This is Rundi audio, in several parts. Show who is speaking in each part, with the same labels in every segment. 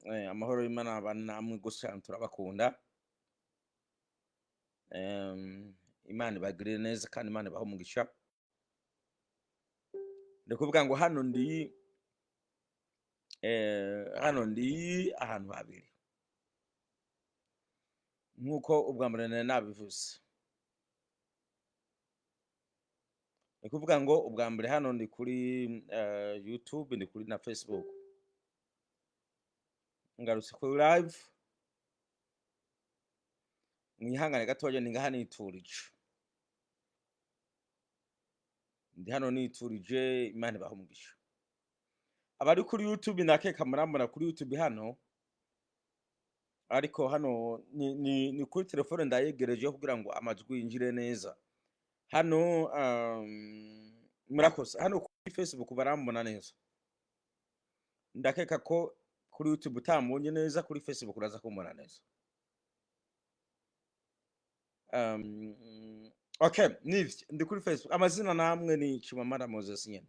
Speaker 1: Amahoro y'Imana abane namwe gose cyane, turabakunda. Imana ibagirire neza kandi Imana ibahe umugisha. Ni kuvuga ngo hano ndi hano ndi ahantu habiri nk'uko ubwa mbere nari nabivuze. Ni kuvuga ngo ubwa mbere hano ndi kuri YouTube, ndi kuri na Facebook. Ngarutse kuri live, mwihangane gatoya, ni ngaha niturije, ndi hano niturije. Imana ibahe umugisha. Abari kuri YouTube ndakeka murambona kuri YouTube hano, ariko hano ni kuri telefone ndayegereje kugira ngo amajwi yinjire neza hano. Murakoze. Hano kuri Facebook barambona neza. Ndakeka ko kuri YouTube utambonye neza, kuri Facebook uraza kumbona neza. Okay, nivyo, ndi kuri Facebook, amazina namwe ni Chimamanda Moses nyene,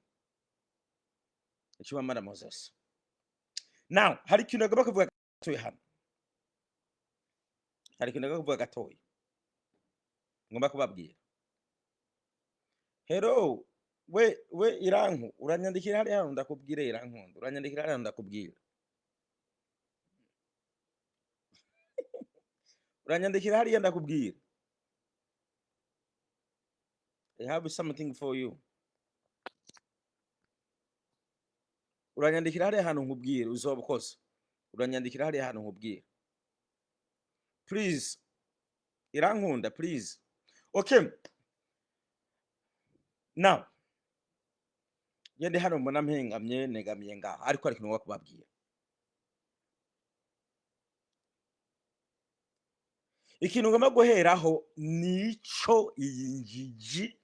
Speaker 1: Chimamanda Moses. Now hari ikintu nagomba kuvuga gatoya hano, hari ikintu nagomba kuvuga gatoya ngomba kubabwira. Hello, we iranku uranyandikira hariya hantu ndakubwire. Irankunda, uranyandikira hariya hantu ndakubwira. Uranyandikira hariya ndakubwira. I have something for you. Uranyandikira hariya hantu nkubwire, uzoba ukoze. Uranyandikira hariya hantu nkubwire, please. Irankunda, please. Okay, now ngende hano mbona mpengamye, negamiye ngaha, ariko hari ikintu ngomba kubabwira. Ikintu ngomba guheraho nico iyi njiji,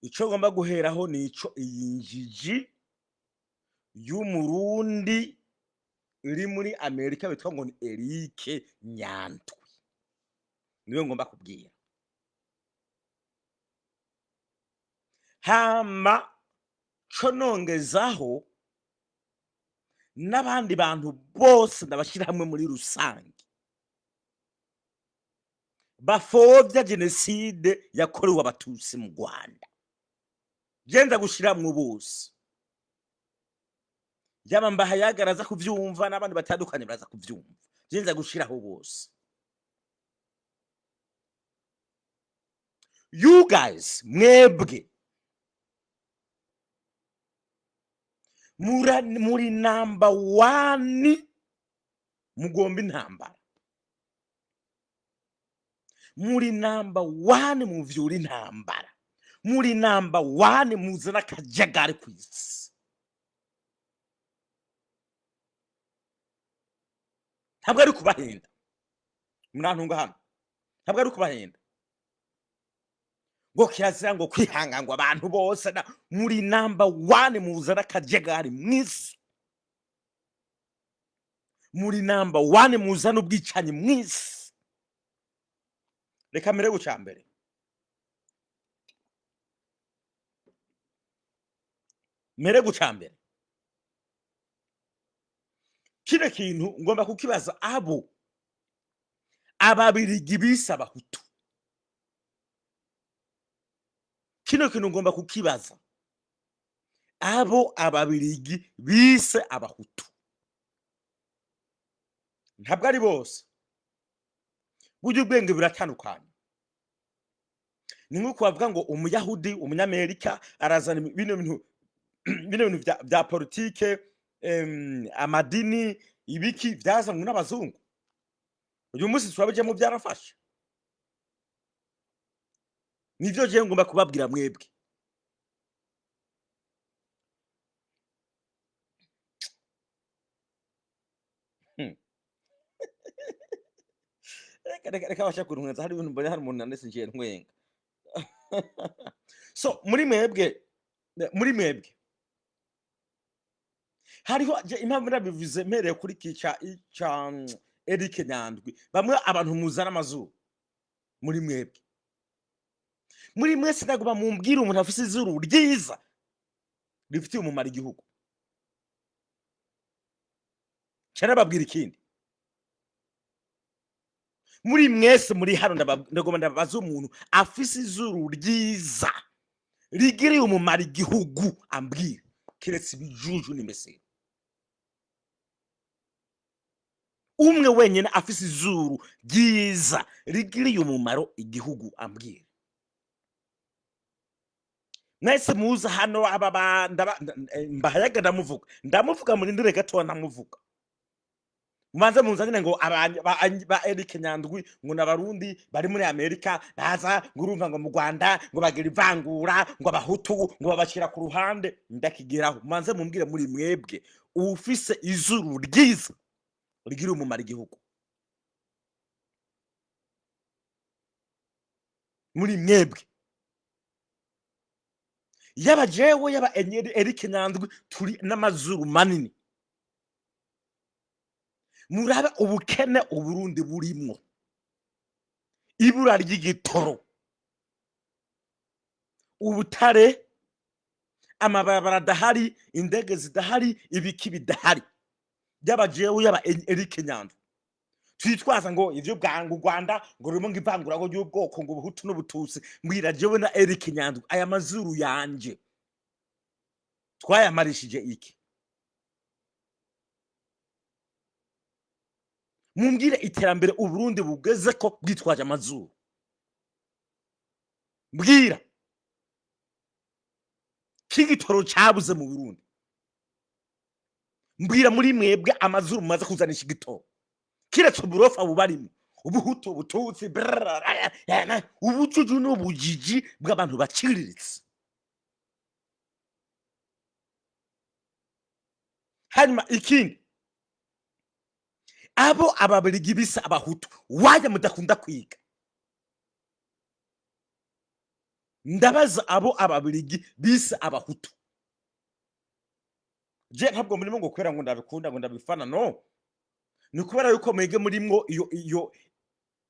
Speaker 1: ico ngomba guheraho nico iyi njiji y'Umurundi iri muri Amerika bitwa ngo ni Eric Nyandwi, niwe ngomba kubwira. Hama co nongezaho n'abandi bantu bose ndabashyira hamwe muri rusange bafobya jenoside yakorewe Abatutsi mu Rwanda. Genda gushiramwo bose, yaba Mbahayaga araza kuvyumva n'abandi batandukanye baraza kuvyumva. Genda gushiraho bose. You guys, mwebwe muri number one mugomba intambara, muri number one muvyura intambara, muri number one muzana akajagari ku isi. Ntabwo ari kubahenda, murantunga hano, ntabwo ari kubahenda ngo kirazira ngo kwihanga ngo abantu bose na muri number one muzana akajagari mw'isi, muri number one muzana ubwicanyi mw'isi. Reka mbere guca mbere, mere guca mbere, kino kintu ngomba kukibaza abo Ababirigi bise Abahutu. Kino kintu ngomba kukibaza abo Ababirigi bise Abahutu. Ntabwo ari bose, burya ubwenge buratandukanye. Ni nk'uko bavuga ngo Umuyahudi Umunyamerika arazana bino bintu, bino bintu vya politike, amadini, ibiki byazanwe n'abazungu. Uyu munsi turabijemo, byarafashe. Nivyo jewe ngomba kubabwira mwebwe. Reka basha kuntwenza. Hari ibintu mbona, hari umuntu nanditse ngiye ntwenga. So muri mwebwe hariho impamvu nabivuze mpereye kuri kica ca Eric Nyandwi. Bamwe abantu muzana amazuru muri mwebwe, muri mwese nagomba mumbwire umuntu afise izuru ryiza rifitiye umumaro igihugu. Nababwira ikindi: muri mwese muri hano, ndagomba ndabaza umuntu afise izuru ryiza rigiriye umumaro igihugu, ambwira, keretse ibijuju n'imesero. Umwe wenyine afise izuru ryiza rigiriye umumaro igihugu, ambwira. Mwese muza hano, aba mbahayaga, ndamuvuga, ndamuvuga, murindire gatoya, ndamuvuga. Mubanze munzanire ngo ba Eric Nyandwi, ngo n'Abarundi bari muri Amerika, baza ngo urumva ngo mu Rwanda ngo bagira ivangura, ngo Abahutu ngo babashyira ku ruhande. Ndakigeraho. Mubanze mumbwire muri mwebwe ufise izuru ryiza rigira umumaro igihugu muri mwebwe, yaba jewe, yaba Eric Nyandwi, turi n'amazuru manini. Murabe ubukene Uburundi burimwo, ibura ry'igitoro, ubutare, amabarabara adahari, indege zidahari, ibiki bidahari. Yaba jewe, yaba Eric Nyandwi, twitwaza ngo ivyo bwangu u Rwanda ngo rurimo ngo ivangura ngo ry'ubwoko, ngo Ubuhutu n'Ubututsi. Mbwira, jewe na Eric Nyandwi, aya mazuru yanje twayamarishije iki? Mumbwire iterambere Uburundi bugeze ko bwitwaje amazuru. Mbwira k'igitoro cyabuze mu Burundi. Mbwira muri mwebwe amazuru mumaze kuzanisha igitoro, kiretse uburofa bubarimo, Ubuhutu, Ubututsi, brrrr, ubujuju n'ubujiji bw'abantu baciriritse. Hanyuma ikindi, abo Ababirigi bisa Abahutu, wajya mudakunda kwiga. Ndabaza abo Ababirigi bise Abahutu. Je ntabwo murimo ngo kubera ngo ndabikunda, ngo ndabifana. No ni kubera yuko mwege murimwo iyo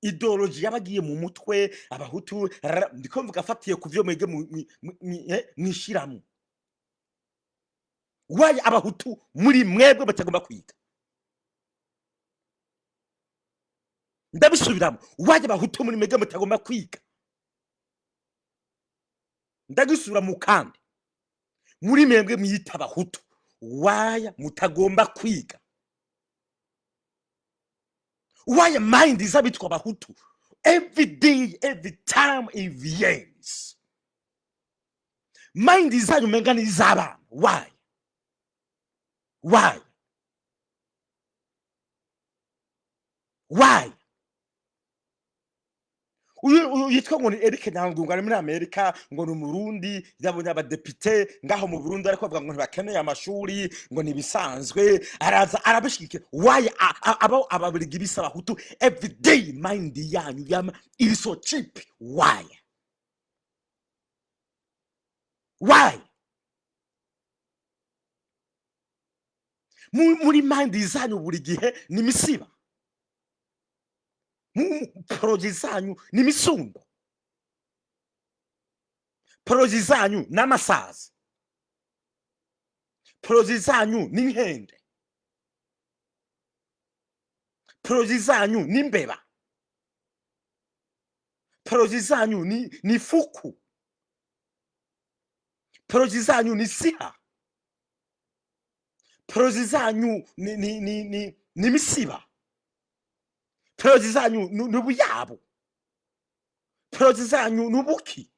Speaker 1: idéologie yabagiye mu mutwe, Abahutu. Ndiko mvuga afatiye ku vyo mwege mwishiramwo. Waye Abahutu muri mwebwe batagomba kwiga? Ndabisubiramo: waye Abahutu muri mwebwe mutagomba kwiga? Ndagisubira mu kandi: muri mwebwe mwiyita Abahutu, waya mutagomba kwiga? Waya mind z'abitwa Abahutu every day, every time, every years, mind zanyu umenga ni iz'abana? Why? Why? Why? Uyu yitwa ngo ni Eric Nyandwi, ngo ari muri Amerika, ngo ni Umurundi, yabonye abadepite ngaho mu Burundi ariko bavuga ngo ntibakeneye amashuri, ngo ni ibisanzwe, araza arabishigikira. Why abo Ababirigi bisa Abahutu, every day mind yanyu yama iri so cheap? Why? Why? Muri mind zanyu buri gihe ni misiba, mu projets zanyu ni misundo, projets zanyu n'amasazi, projets zanyu ni nkende, projets zanyu ni mbeba, projets zanyu ni fuku, projets zanyu ni siha, projets zanyu ni misiba, projets zanyu ni ubuyabo, projets zanyu ni ubuki.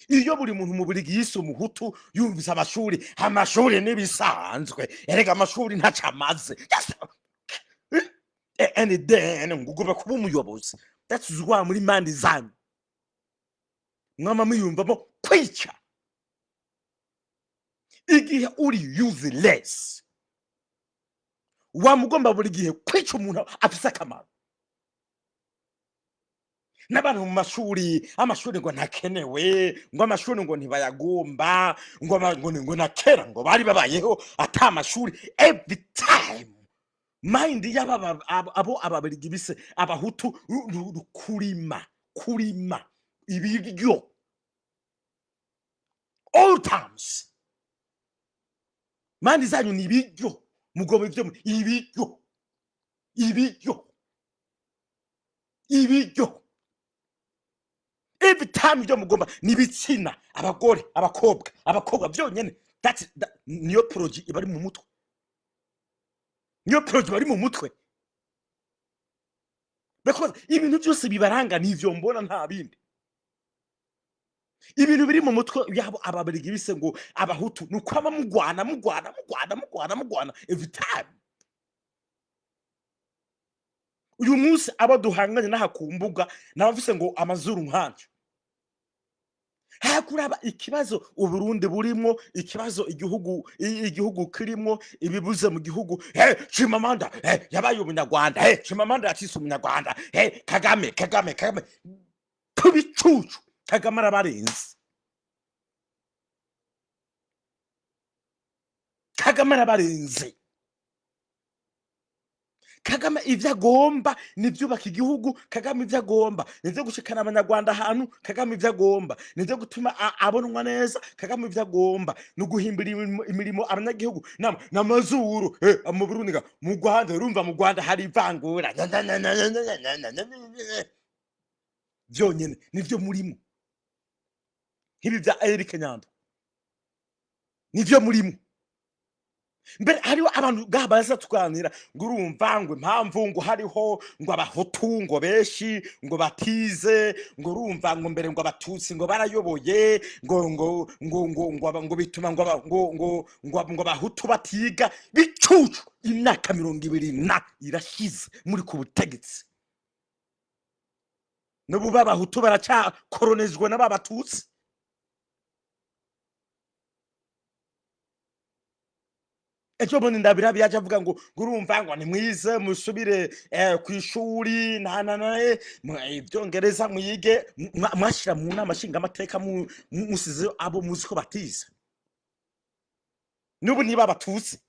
Speaker 1: Iyo buri muntu mu burigi yise Umuhutu yumvise amashuri, amashuri n'ibisanzwe, erega amashuri ntaco amaze. Yes. And then ngo ugomba kuba umuyobozi. That's why muri mind zanyu mwama mwiyumvamo kwica. Igihe uri useless, wamugomba buri gihe kwica umuntu afise akamaro. N'abantu mu mashuri, amashuri ngo ntakenewe, ngo amashuri ngo ntibayagomba, ngo na kera ngo bari babayeho ata amashuri. Every time mind y'aba abo Ababirigi bise Abahutu kurima, kurima ibiryo all times. Mind zanyu ni ibiryo. Mugomba ivyo ibiryo, ibiryo, ibiryo. Every time ibyo mugomba ni ibitsina, abagore, abakobwa, abakobwa byonyene. Niyo projet iba ari mu mutwe, niyo projet bari mu mutwe, because ibintu byose bibaranga nivyo mbona, nta bindi. Ibintu biri mu mutwe yabo Ababirigi bise ngo Abahutu ni ukwama mugwana, mugwana, mugwana, mugwana, mugwana every time. Uyu munsi abo duhanganye n'aha ku mbuga n'abafise ngo amazuru nkanje, hakuraba ikibazo Uburundi burimwo, ikibazo igihugu kirimwo, ibibuze mu gihugu. Hey, Chimamanda, hey, yabaye Umunyarwanda. Hey, Chimamanda yacitse Umunyarwanda. Hey, Kagame, Kagame, Kagame kubicucu. Kagame arabarenze, Kagame arabarenze. Kagame ivyo agomba nivyubaka igihugu. Kagame ivyo agomba nivyo gushikana Abanyarwanda ahantu. Kagame ivyo agomba nivyo gutuma abonwa neza. Kagame ivyo agomba ni uguhimbira imirimo abanyagihugu n'amazuru. Mu Burundi mu Rwanda, urumva mu Rwanda hari ivangura vyonyene, nivyo murimo nk'ibi vya Eric Nyando, nivyo murimo. Mbere hariho abantu ngaha baza tuganira ngo urumva ngo impamvu ngo hariho ngo Abahutu ngo benshi ngo batize, ngo urumva ngo mbere ngo Abatutsi ngo barayoboye, ngo bituma ngo Abahutu batiga. Bicucu! Imyaka 20 na irashize muri ku butegetsi, n'ubu b'Abahutu baracyakoronizwa n'Ababatutsi. Ejo bundi ndabira yaje avuga ngo urumva ngo ni mwize, musubire ku ishuri na ibyongereza mwige. Mwashira mu nama nshingamateka musize abo muzi ko batize, n'ubu niba Abatutsi,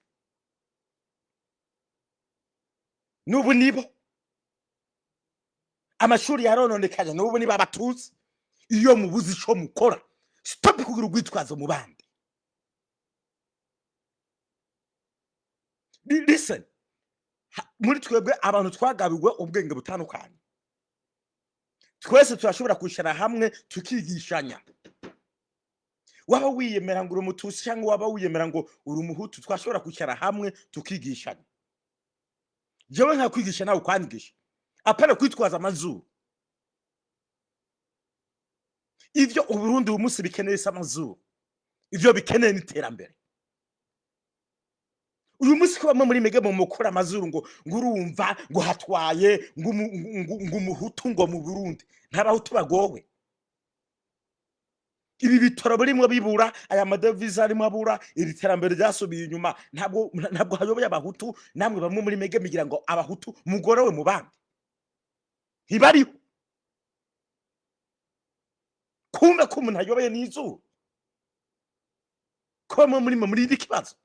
Speaker 1: n'ubu nibo amashuri yarononekaye, n'ubu niba Abatutsi. Iyo mubuze ico mukora, stop kugira urwitwazo mu bandi. Listen, muri twebwe abantu twagabiwe ubwenge butandukanye, twese turashobora kwicara hamwe tukigishanya. Waba wiyemera ngo uri Umututsi cyangwa waba wiyemera ngo uri Umuhutu, twashobora kwicara hamwe tukigishanya, jewe nkakwigisha nawe ukwanyigisha, apana kwitwaza amazuru. Ivyo Uburundi uyu munsi bikeneye si amazuru, ivyo bikeneye n'iterambere. Uyu munsi ko bamwe muri mege mu mukora amazuru ngo urumva ngo hatwaye ngo Umuhutu ngo mu Burundi nta Bahutu bagowe, ibi bitoro birimwo bibura, aya madevize arimo abura, iri terambere ryasubiye inyuma, ntabwo hayoboye Abahutu. Namwe bamwe muri mege migira ngo Abahutu mugorewe mu bandi, ntibariho. Kumbe ko umuntu ayoboye n'izuru, ko bamwe muri mwe muri iri kibazo.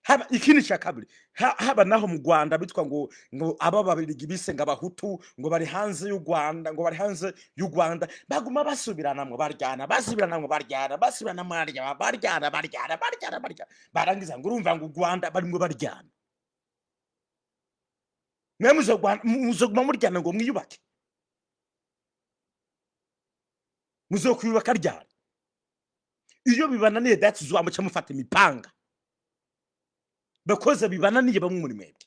Speaker 1: Haba ikindi cya kabiri, haba naho mu Rwanda bitwa ngo aba Babirigi bise ngo Abahutu ngo bari hanze y'u Rwanda, ngo bari hanze y'u Rwanda, baguma basubiranamwo baryana, basubiranamwo baryana, basubiranamwo baryana, baryana, baryana, baryana, baryana, barangiza ngo urumva ngo u Rwanda barimwo baryana. Mwe muzoguma muryana ngo mwiyubake? Muzokwiyubaka ryari? Iyo bibananiye, that's why muca mufata imipanga, bakoze bibananiye bamwe muri mwebwe.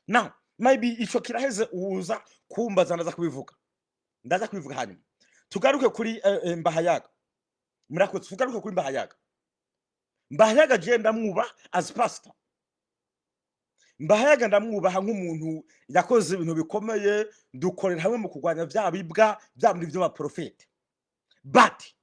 Speaker 1: Now maybe ico kiraheze, uza kumbaza ndaza kubivuga, ndaza kubivuga. Hanyuma tugaruke kuri Mbahayaga. Murakoze. Tugaruke kuri Mbahayaga. Mbahayaga je ndamwubaha as pastor. Mbahayaga ndamwubaha nk'umuntu yakoze ibintu bikomeye, dukorera hamwe mu kurwanya vya bibwa vya bindi vy'abaprofete. But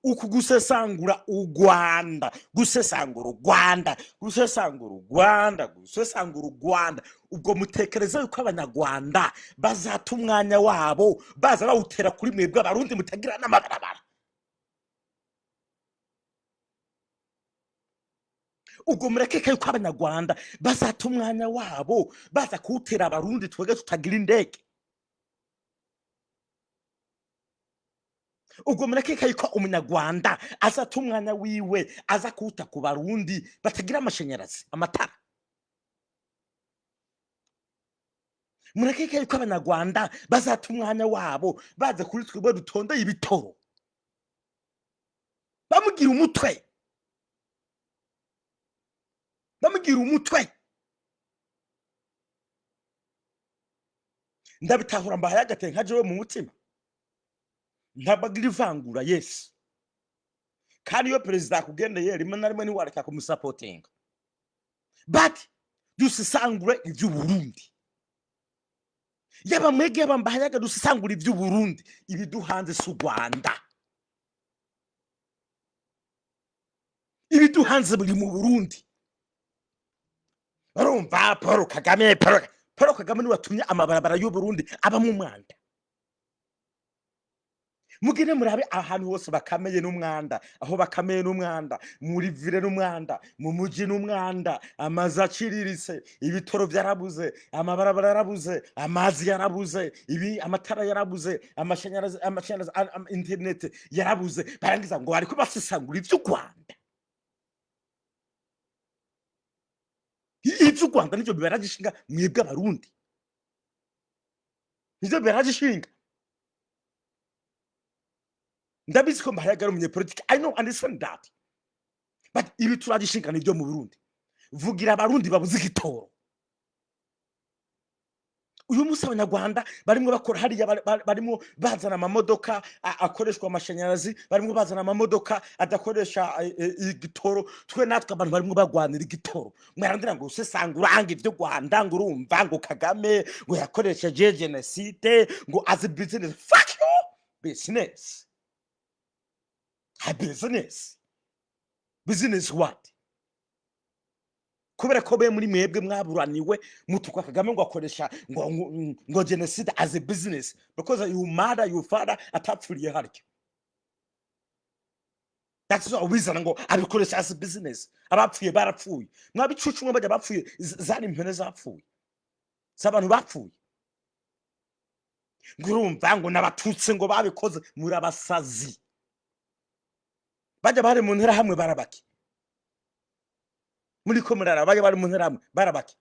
Speaker 1: uku gusesangura u Rwanda, gusesangura u Rwanda, gusesangura u Rwanda, gusesangura u Rwanda, ubwo mutekereza yuko Abanyarwanda bazata umwanya wabo baza bawutera kuri mwebwe Abarundi mutagira n'amabarabara? Ubwo murekeka yuko Abanyarwanda bazata umwanya wabo baza kuwutera Abarundi twebwe tutagira indege? Ubwo murakeka yuko Umunyarwanda azata umwanya wiwe aza kuwuta ku Barundi batagira amashanyarazi, amatara? Murakeka yuko Abanyarwanda bazata umwanya wabo baza kuri twebwe dutondeye ibitoro? Bamugira umutwe, bamugira umutwe. Ndabitahura, mbahaye agatenge nka jewe mu mutima ntabwo agira ivangura. Yes, kandi iyo perezida akugendeye rimwe na rimwe ntiwareka kumusapotinga, but dusesangure iby'Uburundi. Yaba mwege, yaba mbahayaga, dusesangure iby'Uburundi. Ibiduhanze si u Rwanda, ibiduhanze biri mu Burundi. Barumva Paul Kagame, Paul Kagame niwe watumye amabarabara y'Uburundi abamo umwanda. Mugende murabe ahantu hose bakameye n'umwanda, aho bakameye n'umwanda, muri ville n'umwanda, mu muji n'umwanda, amazu aciriritse, ibitoro byarabuze, amabarabara yarabuze, amazi yarabuze, ibi amatara yarabuze, amashanyarazi, internet yarabuze. Barangiza ngo bariko basesangura ivy'u Rwanda. Ivy'u Rwanda nivyo bibaragishinga mwebwe Abarundi, nivyo bibaragishinga. Ndabizi ko mbahayaga ari umunyepolitiki, I know, understand that, but ibi turagishinga nivyo mu Burundi. Vugira Abarundi babuze igitoro uyu munsi. Abanyarwanda barimo bakora hariya, barimo bazana amamodoka akoreshwa amashanyarazi, barimo bazana amamodoka adakoresha igitoro. Twe natwe abantu barimo bagwanira igitoro, mwarandira ngo usesangura ngo ibyo Rwanda, ngo urumva ngo Kagame ngo yakoresheje jenoside ngo as a business. Fuck you, business, a business, business what? Kubera ko be muri mwebwe mwaburaniwe mutukwa Kagame ngo akoresha ngo genocide as a business, because you mother, you father atapfuriye haryo. That's why ubizana ngo abikoresha as a business. Abapfuye barapfuye, mwabicucu mwe. Bajya bapfuye zari impene zapfuye, si abantu bapfuye. Ngo urumva ngo n'Abatutsi ngo babikoze, muri abasazi. Bajya bari mu ntera hamwe barabaki muri ko murara, bajya bari mu ntera hamwe barabaki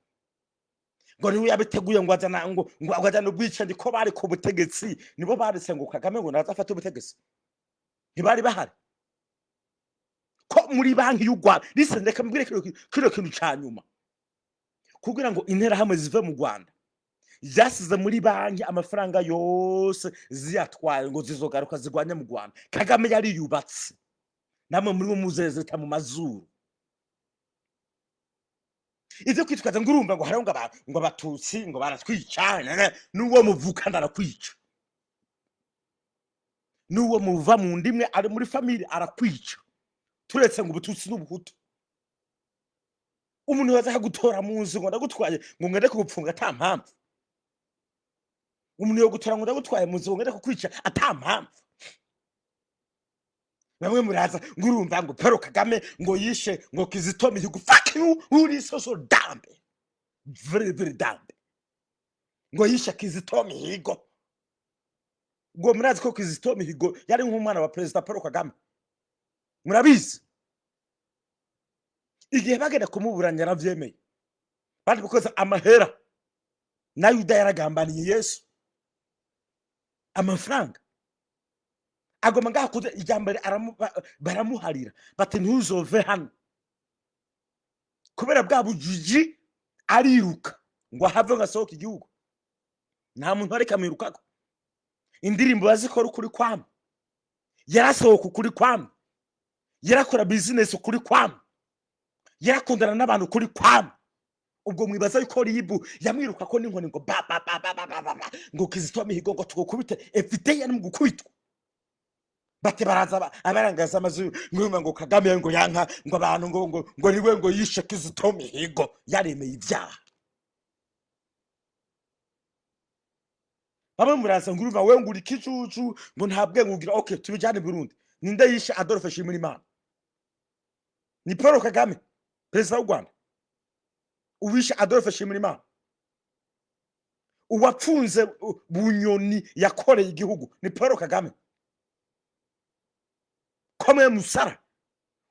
Speaker 1: ngo niwe yabiteguye, ngo azana ngo azana ubwicanyi, ko bari ku butegetsi. Nibo barise ngo Kagame ngo naza afate ubutegetsi, ntibari bahari? Ko muri Banki y'u Rwanda, listen, reka mbwire kino kintu ca nyuma. Kugira ngo Interahamwe zive mu Rwanda, zasize muri banki amafaranga yose ziyatwaye ngo zizogaruka zirwanye mu Rwanda. Kagame yariyubatse, namwe muri bo muzezeta mu mazuru. Ivyo kwitwaza ngo urumva ngo hariho ngo Abatutsi ngo baratwica, n'uwo muvukana arakwica, n'uwo muva mu ndimwe ari muri famille arakwica. Turetse ngo Ubututsi n'Ubuhutu, umuntu yaza akagutora mu nzu ngo ndagutwaye ngo ngende kugupfunga ata mpamvu, umuntu yogutora ngo ndagutwaye mu nzu ngo ngende kukwica ata mpamvu. Bamwe muraza ngo urumva ngo Paul Kagame ngo yishe ngo Kizito Mihigo. Fuck you, uri so so dumb, very very dumb. Ngo yishe Kizito Mihigo, ngo murazi ko Kizito Mihigo yari nk'umwana wa Perezida Paul Kagame? Murabizi, igihe bagenda kumuburanya yaravyemeye, bandi bukoze amahera na Yuda yaragambaniye Yesu amafaranga. Agoma ngaha kuza ijya mbere, baramuharira bati ntuzove hano. Kubera bwa bujiji ariruka ngo ahave, ngo asohoke igihugu, nta muntu areka amwirukako. Indirimbo bazikora ukuri kwamwe, yarasohoka ukuri kwamwe, yarakora business ukuri kwamwe, yarakundana n'abantu ukuri kwamwe. Ubwo mwibaza yuko RIB yamwiruka ko n'inkoni ngo ba ba ba ba ba ba ba ba, ngo Kizito Mihigo ngo tugukubite everyday ari mu gukubitwa? Bate baraza abarangaza amazuru ngo ngo Kagame ngo yanka ngo abantu ngo niwe ngo yishe Kizito Mihigo, yaremeye ibyaha. Bamwe muraza ngo urumva wewe ngo uri kicucu, ngo nta bwenge ugira. Okay, tubijyane i Burundi. Ninde yishe Adolphe Nshimirimana? Ni Paul Kagame, perezida w'u Rwanda. Uwishe Adolphe Nshimirimana, uwapfunze Bunyoni yakoreye igihugu, ni Paul Kagame. Ko mwe musara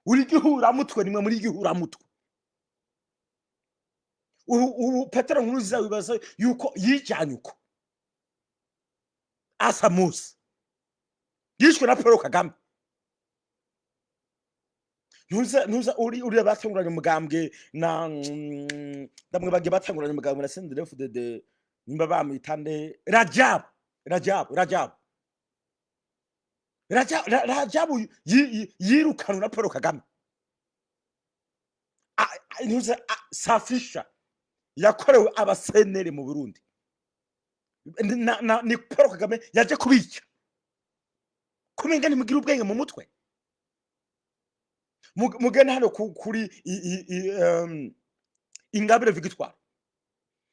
Speaker 1: uri gihuramutwe, nimwe muri gihuramutwe. Ubu Petero Nkurunziza wibaza yuko yijyanye uko asa musi yishwe na Paul Kagame. Ntuza uri uriya batanguranye umugambwe na ndamwe bagiye batanguranye umugambwe na CNDD-FDD, nimba bamwita nde? Rajabu yirukanwe na Paul Kagame. Ntuza safisha yakorewe abasenere mu Burundi. Ni Paul Kagame yaje kubica. Kumenga ntimugira ubwenge mu mutwe. Mugende hano kuri Ingabire Victoire.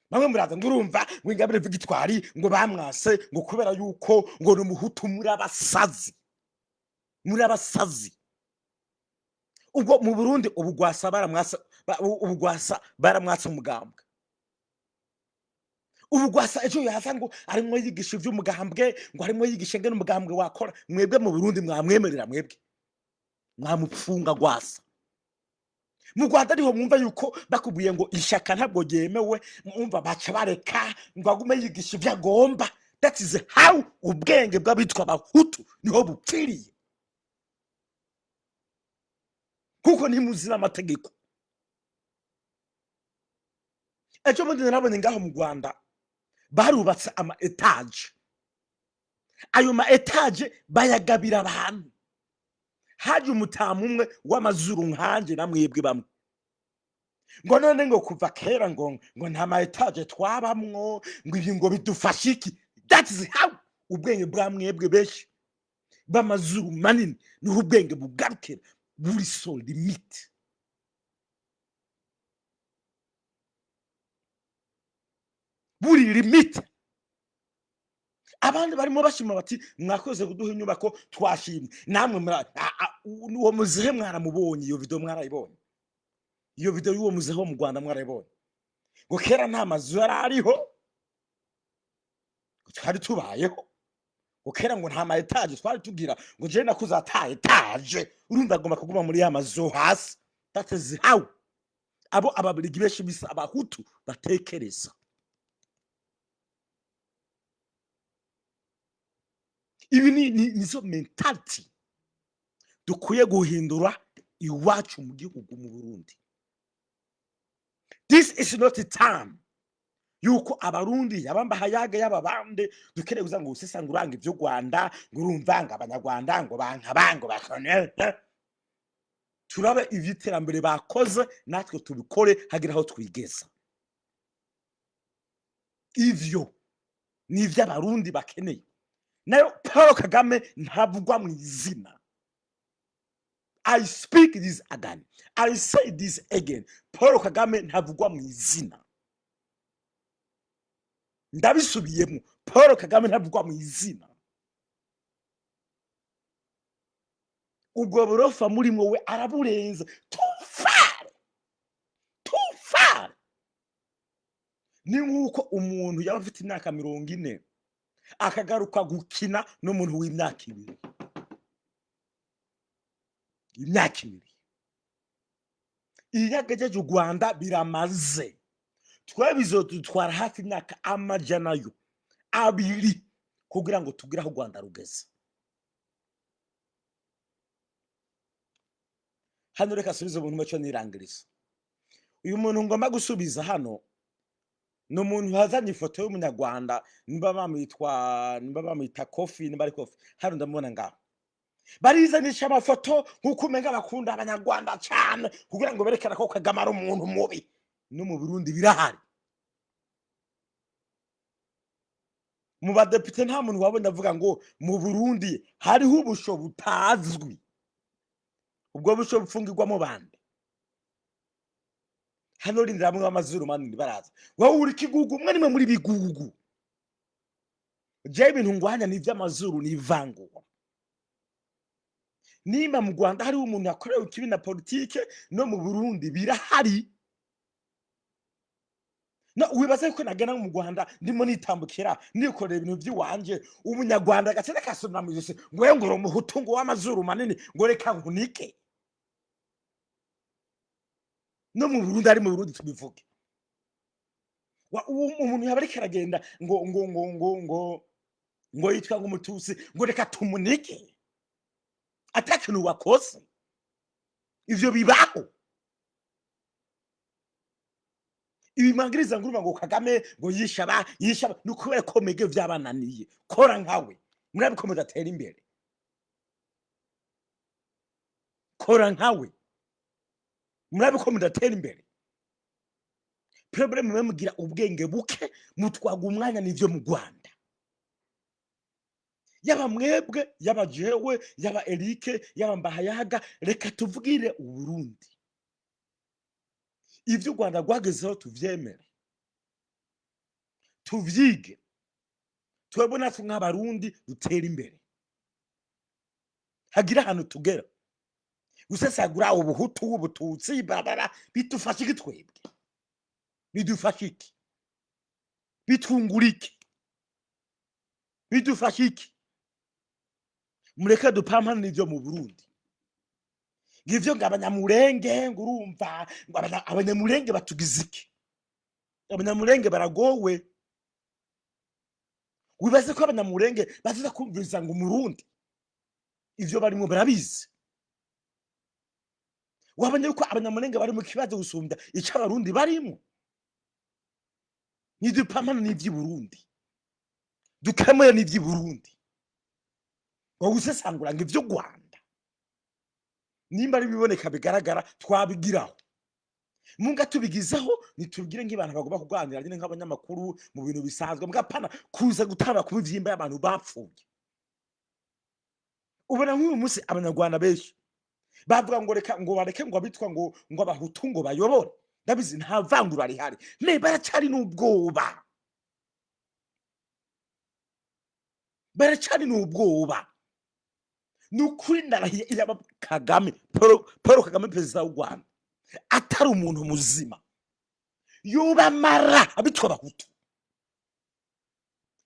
Speaker 1: Bamwe muraza ngo urumva ngo Ingabire Victoire ngo bamwase ngo kubera yuko ngo ni umuhutu. Muri abasazi, muri abasazi. Ubwo mu Burundi ubu Rwasa baramwasa, ubu Rwasa baramwatse umugambwe. Ubu Rwasa ejo yaza ngo arimo yigisha ivy'umugambwe, ngo arimo yigisha ngene umugambwe wakora. Mwebwe mu Burundi mwamwemerera? Mwebwe mwamupfunga Rwasa. Mu Rwanda ariho mwumva yuko bakubwiye ngo ishyaka ntabwo ryemewe, mwumva baca bareka ngo agume yigisha ibyo agomba. That is how ubwenge bw'abitwa abahutu niho bupfiriye, kuko ntimuzi n'amategeko. Ejo bundi narabonye ngaho mu Rwanda barubatse ama étage. Ayo ma étage bayagabira abantu. Haje umutamu umwe w'amazuru nkanje na mwebwe bamwe, ngo none ngo kuva kera ngo nta ma étage twabamwo, ngo ibi ngo bidufashe iki? That is how ubwenge bwa mwebwe benshi b'amazuru manini niho ubwenge bugarukira, buri so limite. Buri limite. Abandi barimo bashima bati mwakoze kuduha inyubako, twashimye. Namwe uwo muzehe mwaramubonye, iyo video mwarayibonye, iyo video y'uwo muzehe wo mu Rwanda mwarayibonye, ngo kera nta mazu yari ariho, ngo twari tubayeho, ngo kera ngo nta ma étage twari tugira, ngo jewe nakuze ata étage. Urumva agomba kuguma muri ya mazu hasi. That is how abo ababiligi benshi bisa abahutu batekereza. Ibi nizo mentality dukwiye guhindura iwacu mu gihugu mu Burundi. This is not a time yuko abarundi yabamba hayaga y'ababande dukeneye kuza ngo usesa ngo uranga ibyo Rwanda, ngo urumva ngo abanyarwanda ngo banka bango bakone. Turabe ivy'iterambere bakoze, natwe tubikore, hagira aho twigeza. Ivyo ni ivy'abarundi bakeneye. Nayo Paul Kagame ntavugwa mu izina. I speak this again, I say this again, Paul Kagame ntavugwa mu izina. Ndabisubiyemo, Paul Kagame ntavugwa mu izina. Ubwo burofa muri we araburenza too far, too far. Ni nk'uko umuntu yaba afite imyaka 40 akagaruka gukina n'umuntu w'imyaka 2. Imyaka 2 iyo agejeje u Rwanda biramaze. Twe bizodutwara hafi imyaka 200 kugira ngo tugire aho u Rwanda rugeze. Hano reka asubize umuntu muco nirangiriza. Uyu muntu ngomba gusubiza hano ni umuntu wazanye ifoto y'umunyarwanda, nimba bamwita Kofi, nimba ari Kofi. Hano ndamubona ngaho barizanisha amafoto nk'uko umenga bakunda abanyarwanda cyane, kugira ngo berekane ko Kagame ari umuntu mubi. No mu Burundi birahari mu badepite, nta muntu wabonye avuga ngo mu Burundi hariho ubusho butazwi. Ubwo busho bufungirwamo bande? Hano rindira, bamwe b'amazuru manini baraza. Wowe uri kigugu, umwe nimwe muri bigugu. Jewe ibintu ngwanya ni ivy'amazuru, ni ivangura. Nimba mu Rwanda hariho umuntu yakorewe ikibi na politike, no mu Burundi birahari. No wibaza yuko nagana mu Rwanda, ndimo nitambukira, nikorera ibintu by'iwanje, umunyarwanda agace kasomera mu ijosi ngo we, ngo uri umuhutu, ngo w'amazuru manini, ngo reka nkunike? No mu Burundi, ari mu Burundi tubivuge. Umuntu yaba ariko aragenda ngo yitwa ngo umututsi, ngo reka tumunike, atakintu wakoze? Ivyo bibaho? Ibimangiriza ngo urumva ngo Kagame ngo yishaba yishaba, ni ukubera ko mege vyabananiye. Kora nkawe, murabe ko mudatera imbere. Kora nkawe, murabe ko mudatera imbere. Problème, mwe mugira ubwenge buke, mutwaga umwanya n'ivyo mu Rwanda. Yaba mwebwe, yaba jewe, yaba Erike, yaba Mbahayaga, reka tuvugire Uburundi. Ibyo u Rwanda rwagezeho tuvyemere, tuvyige, twebwe natwe nk'Abarundi dutere imbere, hagira ahantu tugera. Gusesagura ubuhutu, ubututsi, barabara, bidufasha iki twebwe? Bidufasha iki? Bitwungura iki? Bidufasha iki? Mureke dupampane n'ivyo mu Burundi. Ngivyo ngo abanyamurenge, ngo urumva ngo abanyamurenge batugize iki? Abanyamurenge baragowe. Wibaze ko abanyamurenge baziza kumviriza ngo umurundi ivyo barimo barabizi. Wabonye yuko abanyamurenge bari mu kibazo gusumbya ico abarundi barimo. Ntidupampane n'ivy'i Burundi, dukemure n'ivy'i Burundi. Ngo gusesangura ngo ivy'u Rwanda, nimba ari biboneka bigaragara, twabigiraho munga tubigizeho, nitubwire nk'abantu bagomba kuganira nyine nk'abanyamakuru mu bintu bisanzwe, mbwapana kuza gutaba ku mivyimba y'abantu bapfuye. Ubona nk'uyu munsi abanyarwanda benshi bavuga ngo reka ngo bareke ngo abitwa ngo abahutu ngo bayobore. Ndabizi nta vangura rihari, me baracari n'ubwoba, baracari n'ubwoba. Ni ukuri ndarahiye, iyaba Kagame Paul Kagame, perezida w'u Rwanda, atari umuntu muzima, yubamara abitwa abahutu.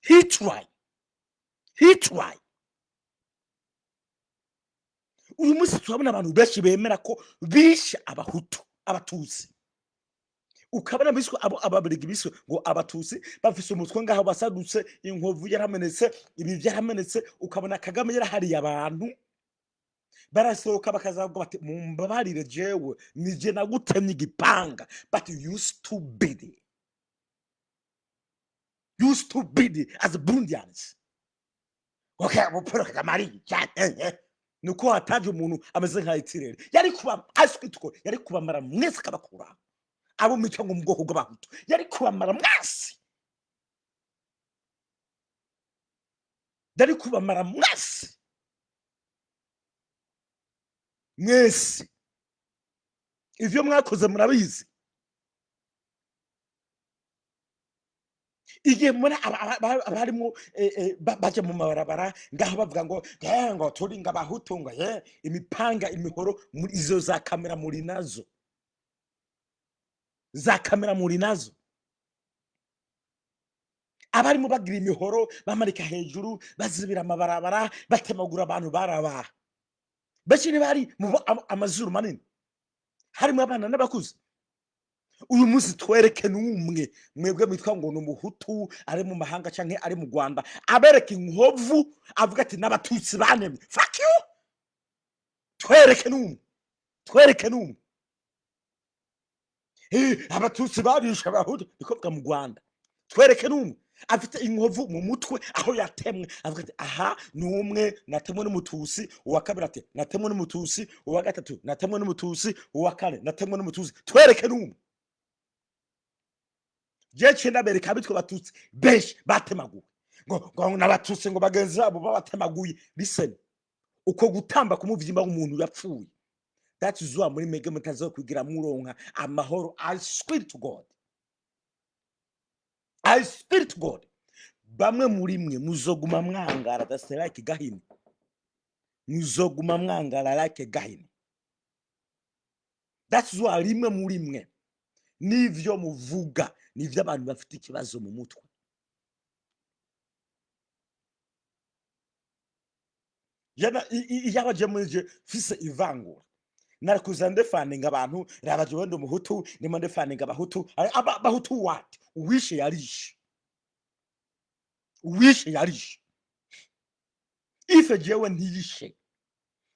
Speaker 1: He try, he try. Uyu munsi turabona abantu benshi bemera ko bishe abahutu, abatutsi. Ukabona biswe abo ababirigi biswe ngo abatutsi, bafise umutwe ngaho basadutse, inkovu yaramenetse, ibi byaramenetse. Ukabona Kagame yarahariye abantu, barasohoka bakazavuga bati: "Mumbabarire, jewe nije nagutemye igipanga." But you stupid, you stupid as Burundians. Okay, abo Paul Kagame ari cyane nuko hataje umuntu ameze nka Hitler, yari kuba aswitwo, yari kubamara mwese, akabakura abo mico ngo mu bwoko bw'abahutu, yari kubamara mwese, yari kubamara mwese mwese. Ivyo mwakoze murabizi. Igihe mubona abarimo baja mu mabarabara ngaho bavuga ngo ngo turi ngo abahutu, ngo imipanga, imihoro, muri izo za kamera muri nazo, za kamera muri nazo. Abarimo bagira imihoro bamarika hejuru, bazibira amabarabara, batemagura abantu, barabaha benshi ntibari mu amazuru manini, harimo abana n'abakuze. Uyu munsi twereke n'umwe mwebwe mwitwa ngo ni umuhutu, ari mu mahanga canke ari mu Rwanda, abereka inkovu, avuga ati: "N'abatutsi banemye." Fuck you! Twereke n'umwe, twereke n'umwe. Abatutsi barishe abahutu, niko bwa mu Rwanda. Twereke n'umwe afite inkovu mu mutwe aho yatemwe, avuga ati: "Aha ni umwe natemwe n'umutusi." Uwa kabiri ati: "Natemwe n'umutusi." Uwa gatatu: "Natemwe n'umutusi." Uwa kane: "Natemwe n'umutusi." Twereke n'umwe. Je ndabereka abitwa abatutsi benshi batemaguwe, ngo n'abatutsi ngo bagenzi babo babatemaguye. Listen, uko gutamba ku muvyimba w'umuntu yapfuye, that is why muri mege mutazokwigira muronka amahoro. I swear to God, I swear to God, bamwe muri mwe muzoguma mwangara. That's like gahini, muzoguma mwangara like gahini. That's why rimwe muri mwe n'ivyo muvuga. Ni iby'abantu bafite ikibazo mu mutwe. Iyo abaje muri je fise ivangura, narakuza ndefandinga abantu. Raba jewe ndi umuhutu, ndimo ndefandinga abahutu. Abahutu what? Uwishe yarishe, uwishe yarishe. Ife jewe ntiyishe,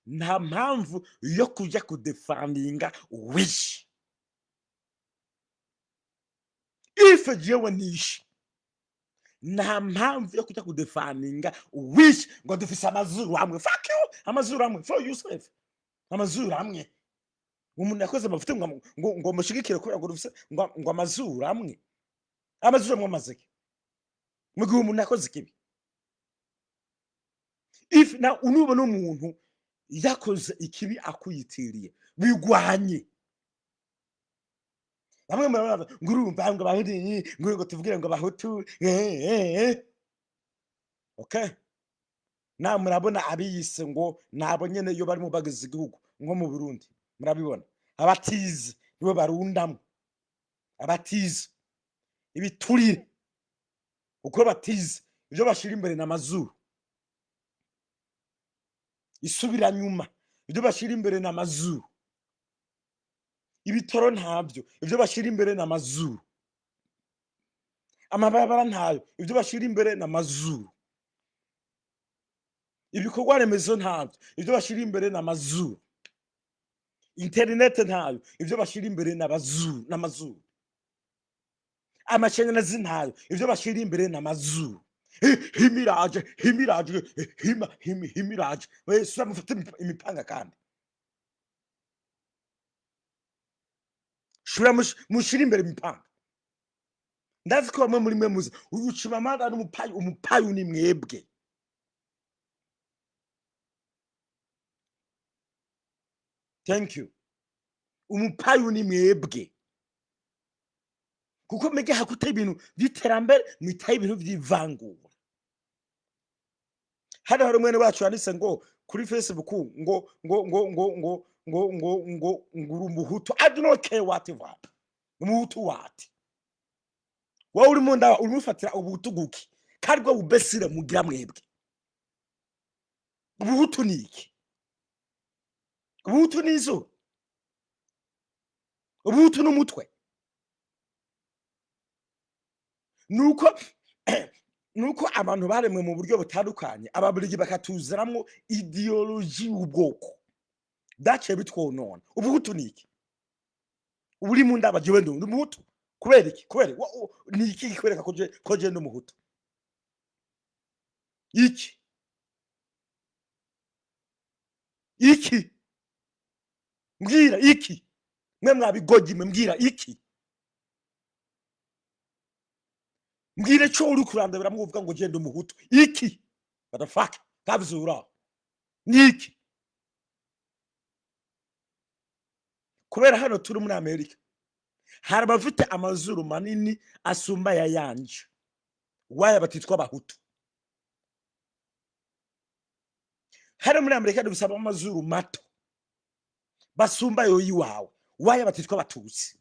Speaker 1: nta mpamvu yo kujya kudefandinga uwishe. Ife jewe ntishe, nta mpamvu yo kujya kudefandinga uwishe ngo dufise amazuru amwe. Fuck you, amazuru amwe for yourself, amazuru amwe. Umuntu yakoze amafuti ngo mushigikire kubera ngo dufise ngo amazuru amwe. Amazuru amwe amazeke mu gihe umuntu yakoze ikibi. If na unubona umuntu yakoze ikibi akuyitiriye, bigwanye. Bamwe murabona ngo urumva ngo abahutu, ngo tuvugire ngo abahutu, okay. Na murabona abiyise ngo nabo nyene iyo barimo bageze igihugu nko mu Burundi, murabibona abatize nibo barundamwo, abatize ibiturire uko batize, ibyo bashira imbere na mazuru isubira nyuma, ibyo bashira imbere na mazuru ibitoro ntabyo, ibyo bashira imbere na mazuru amabarabara ntayo, ibyo bashira imbere na mazuru ibikorwa remezo ntabyo, ibyo bashira imbere na mazuru interinete ntayo, ibyo bashira imbere n'abazuru n'amazuru amashanyarazi ntayo, ibyo bashira imbere n'amazuru. Himiraje, himiraje, hima himi himiraje. We sura mufate imipanga kandi shura mushira imbere imipanga. Ndazi ko bamwe muri mwe muzi uyu Chimamanda n'umupayu. Umupayu ni mwebwe. Thank you. Umupayu ni mwebwe, kuko mege hakuta ibintu by'iterambere, mwitaye ibintu by'ivangura. Hano hari umwene wacu yanditse ngo kuri Facebook ngo uri umuhutu. I do not care what you are. Umuhutu what? Wowe uri mu nda urimo ufatira ubuhutu guki kandi bwo bubesire mugira mwebwe? Ubuhutu ni iki? Ubuhutu ni izuba? Ubuhutu n'umutwe? Nuko abantu baremwe mu buryo butandukanye, ababiligi bakatuziramwo idéologie y'ubwoko, byaciye bitwonona. Ubuhutu ni iki? Uri mu ndaba, jewe ndi umuhutu kubera iki? Kubera ni iki kikwereka ko je ndi umuhutu? Iki iki? Mbwira iki, mwe mwabigogi mwe, mbwira iki, mbwira ico uri kurandabira muvuga ngo je ndi umuhutu. Iki? What the fuck kavyura ni iki? Kubera hano turi muri Amerika, hari abafite amazuru manini asumba aya yanje, waya batitwa abahutu. Hano muri Amerika dufise amazuru mato basumba ayo yiwawe, waya batitwa abatutsi.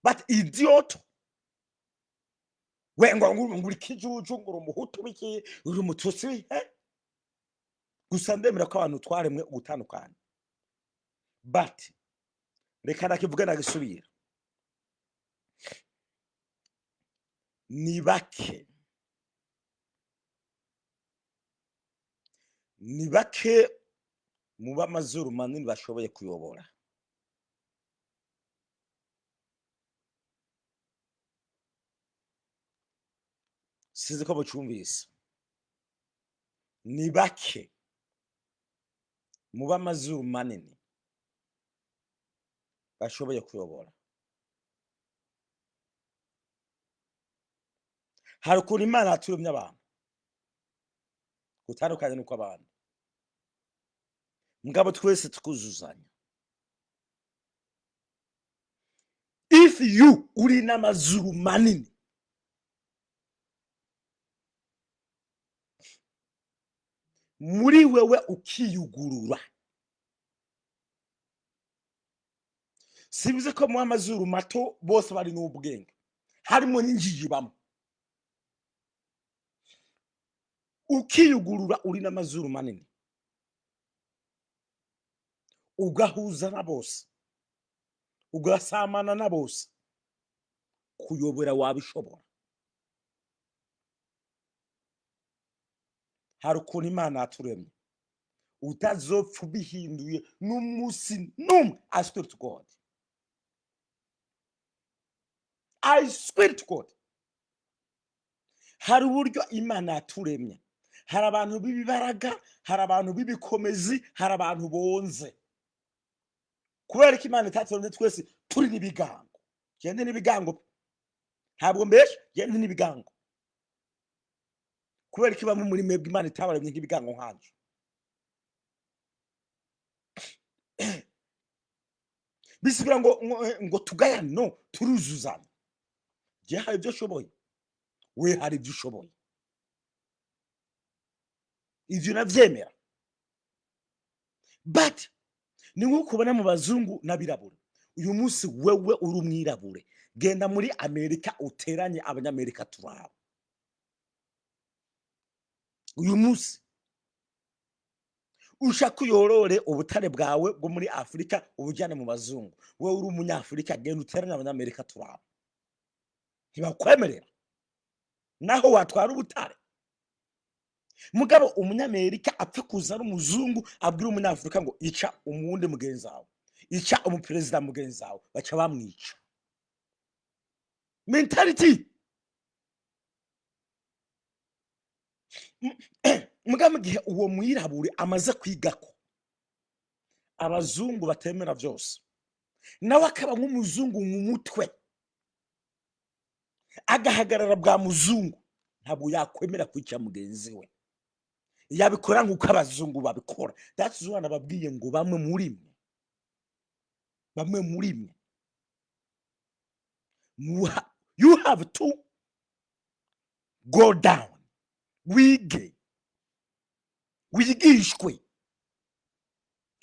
Speaker 1: But idiot, we ngo uri kijuju, ngo uri umuhutu wiki, uri umututsi, eh? Gusa ndemera ko abantu twaremwe ugutandukana, but reka nakivuge nagisubira, ni bake, ni bake mu b'amazuru manini bashoboye kuyobora. Sinzi ko mucumvise. Ni bake mu b'amazuru manini bashoboye kuyobora. Hari ukuntu Imana yaturemye abantu gutandukanye n'uko abantu, mugabo twese tukuzuzanya. If you uri n'amazuru manini, muri wewe ukiyugurura, sibize ko mu amazuru mato bose bari n'ubwenge. Harimo n'injiji bamwe. Ukiyugurura, uri n'amazuru manini, ugahuza na bose, ugasamana na bose, kuyobora wabishobora. Hari ukuntu Imana yaturemye utazopfa ubihinduye n'umunsi n'umwe. I swear to God, I swear to God. Hari uburyo Imana yaturemye. Hari abantu b'ibibaraga, hari abantu b'ibikomezi, hari abantu bonze. Kubera ko Imana itaturemye twese turi n'ibigango. Gende n'ibigango, ntabwo mbesha, gende n'ibigango. Kubera ko bamwe muri mwebwe Imana itabaremye nk'ibigango nkanje. Bisigura ngo tugayane? No, turuzuzanya. Je hari ibyo ushoboye, we hari ibyo ushoboye, ivyo navyemera. But ni nk'uko ubona mu bazungu n'abirabura uyu munsi. Wewe uri umwirabure, genda muri Amerika uteranye Abanyamerika turaba uyu munsi. Ushaka uyorore ubutare bwawe bwo muri Afurika ubujyane mu bazungu. Wowe uri Umunyafurika, genda uteranye Abanyamerika turaba. Ntibakwemerera naho watwara ubutare. Mugabo Umunyamerika apfa kuza ari umuzungu, abwira Umunyafurika ngo ica umuwundi mugenzi wawe, ica umuperezida mugenzi wawe, baca bamwica. Mentality. Mugabo mu gihe uwo mwirabure amaze kwigako abazungu batemera byose, nawe akaba nk'umuzungu mu mutwe, agahagarara bwa muzungu, ntabwo yakwemera kwica mugenzi we. Yabikora nk'uko abazungu babikora. That's why nababwiye ngo bamwe muri mwe you have to go down, wige, wigishwe.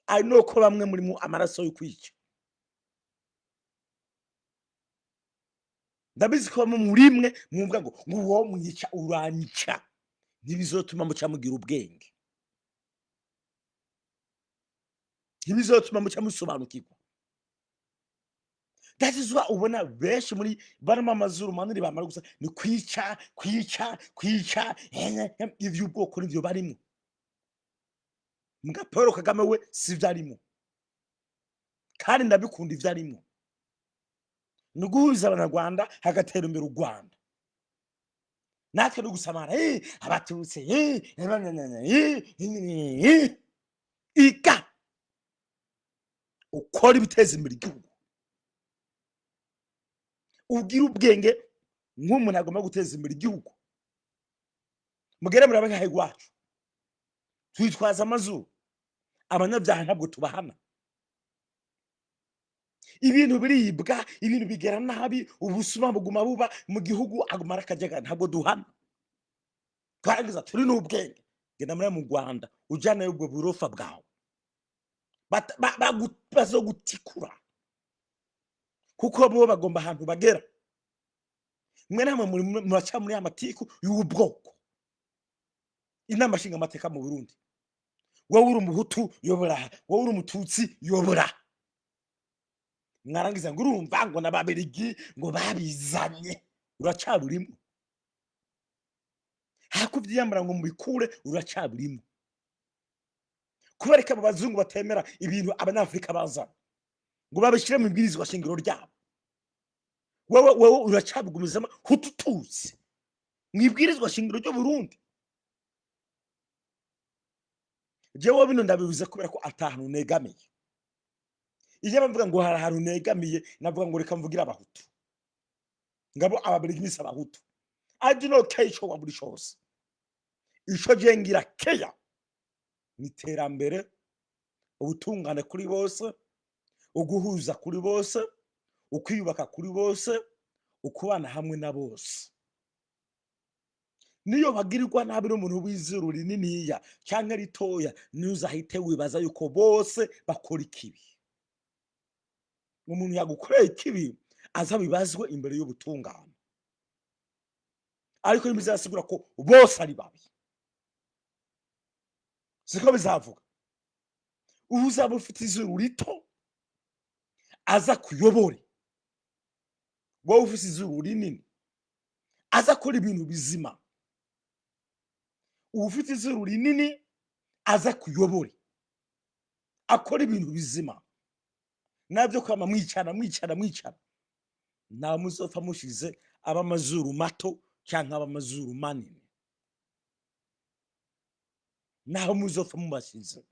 Speaker 1: I know ko bamwe muri mu amaraso yo kwica. Ndabizi ko bamwe muri mwe mwumva ngo uwo mwica uranyica. Ntibizotuma muca mugira ubwenge, ntibizotuma muca musobanukirwa. That is why ubona benshi muri barimo amazuru manini, bamara gusa ni kwica, kwica, kwica. Ivy'ubwoko nivyo barimo. Mbwa Paul Kagame we sivyo arimo, kandi ndabikunda. Ivyo arimo ni uguhuza Abanyarwanda, hagatera imbere u Rwanda. Natwe no gusamara, Abatutsi, iga ukora ibiteza imbere igihugu, ubwire ubwenge nk'umuntu agomba guteza imbere igihugu. Mugere murabe nkaho iwacu twitwaza amazuru, abanyabyaha ntabwo tubahana. Ibintu biribwa, ibintu bigera nabi, ubusuma buguma buba mu gihugu, agumara akajagari, ntabwo duhana. Twarangiza turi n'ubwenge. Genda muri mu Rwanda ujyanayo ubwo burofa bwawe, bazogutikura, kuko bo bagomba ahantu bagera. Mwe namwe muraca muri ya matiku y'ubwoko. Inama nshingamateka mu Burundi, wowe uri Umuhutu yobora aha, wowe uri Umututsi yobora. Mwarangiza ngo urumva ngo n'Ababirigi ngo babizanye. Uracaburimo hakuvyiyambara ngo mubikure, uracaburimo. Kubera ko abo bazungu batemera ibintu Abanyafurika bazana ngo babishyire mu ibwirizwa shingiro ryabo, wewe uracabigumizamo Hutu Tutsi mu ibwirizwa shingiro ry'u Burundi. Jewe bino ndabivuze kubera ko atahantu negamiye. Iyo bavuga ngo hari ahantu negamiye, navuga ngo reka mvugire Abahutu, ngabo Ababirigi nise Abahutu. I do not care ico waburi cose. Ico je ngira keya ni iterambere, ubutungane kuri bose, uguhuza kuri bose, ukwiyubaka kuri bose, ukubana hamwe na bose. Niyo bagirirwa nabi n'umuntu w'izuru rininiya canke ritoya, ntuzahite wibaza yuko bose bakora ikibi. Umuntu yagukoreye ikibi aza bibazwe imbere y'ubutungane. Ariko ntibizasigura ko bose ari babi. Siko bizavuga. Uzaba ufite izuru rito aza kuyobore, wowe ufite izuru rinini aza akora ibintu bizima. Ufite izuru rinini aza kuyobore, akora ibintu bizima. Nabyo kwama mwicara, mwicara, mwicara, nta muzopfa mushize ab'amazuru mato cyangwa ab'amazuru manini. Naho muzopfa mubashize,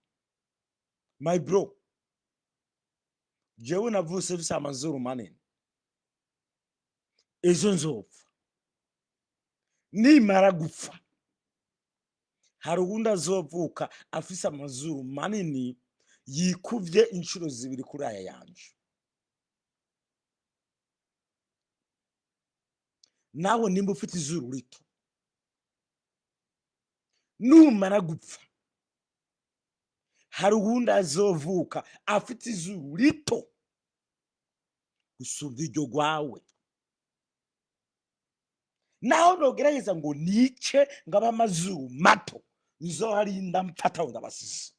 Speaker 1: my bro, jewe navutse mfise amazuru manini. Ejo nzopfa. Nimara gupfa, hari uwundi azovuka afise amazuru manini yikuvye inshuro 2 kuri aya yanje. Nawe nimba ufite izuru rito, numara gupfa, hari uwundi azovuka afite izuru rito gusumba iryo rwawe. Naho nogerageza ngo nice ngo abe amazuru mato, nzoharinda mfata ngo ndabasize.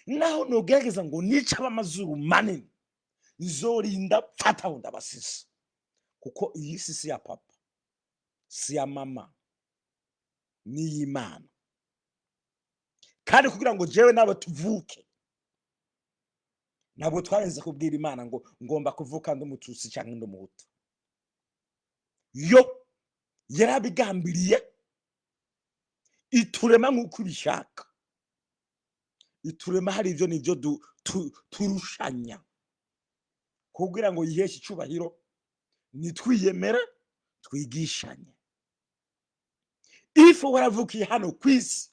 Speaker 1: Naho nogerageza ngo nice abe amazuru manini, nzorinda mfata ngo ndabasize. Kuko iyi si si ya papa, si ya mama, ni iy'Imana. Kandi kugira ngo jewe nawe tuvuke, ntabwo twarenze kubwira Imana ngo ngomba kuvuka ndi umututsi cyangwa ndi umuhutu. Yo yarabigambiriye, iturema nk'uko ibishaka, iturema hari ibyo nibyo turushanya kugira ngo yiheshe icubahiro, nitwiyemere, twigishanye. Ifu waravukiye hano ku isi